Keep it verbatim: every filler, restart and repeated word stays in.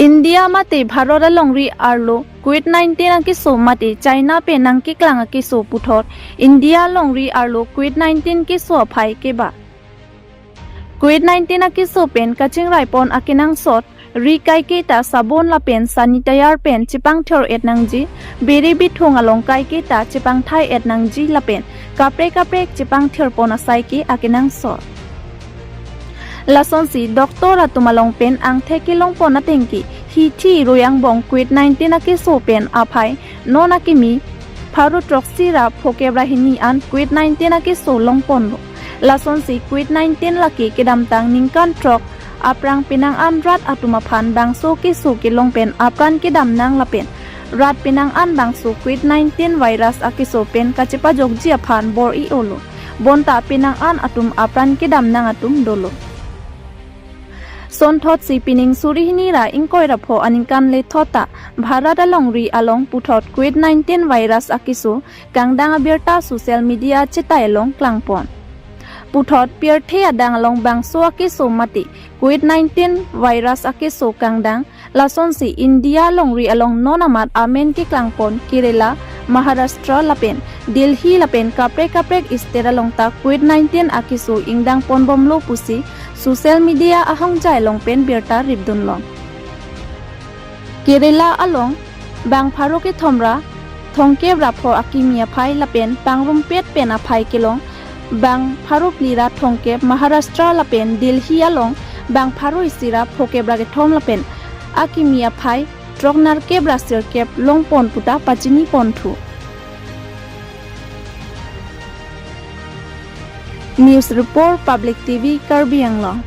India mate Bharat alongri arlo Covid nineteen akeso mate China pen nangkeklang akeso puthot India alongri arlo Covid nineteen keso aphai keba. Covid nineteen akeso pen kachingraipon akenangsot ri kaiketa sabon lapen sanitizer pen chepangthir-et nangji, biri bithung along kaiketa chepangthai-et nangji lapen kaprek kaprek chepangthirpon asai ke akenangsot. Lasonsi doctor atum along pen angthek kelongpon atengke hithi rui angbong Covid nineteen akeso pen aphai non akimi pharo throksi ra phokep ra hini an Covid nineteen akeso longponlo. Lasonsi Covid nineteen lake kedamtang ningkan throk aphrang penang an rat atum aphan bangso keso kelong pen apran kedam nang lapen rat penang an bangso Covid nineteen virus akeso pen kachepajokji aphan bor-i-olo. Bonta penang an atum apran kedam nang atum dolo. Sonthotsi pining suri hini ra ingkoi ra pho aningkan lethot ta Bharat alongri along puthot Covid nineteen virus akeso kangdang abirta social media chetai along klangpon. Puthot pirthe adang along bangso akeso mate Covid nineteen virus akeso kangdang, lasonsi India alongri along non amat amen keklangpon Kerala, Maharashtra lapen Delhi lapen kaprek kaprek state along ta Covid nineteen akeso ingdangponbomlo pusi social media ahongjai along pen birta ripdunlong. Kerala along bang pharo kethom ra thomkep ra pho akimi aphai lapen pangrumpet pen aphai kelong bang pharo phli ra thomkep, Maharashtra lapen Delhi along bang pharo isi ra phokep ra kethom lapen akimi aphai throk nerkep ra sirkep longpon puta pachiniponthu. News Report, Public T V, Karbi Anglong.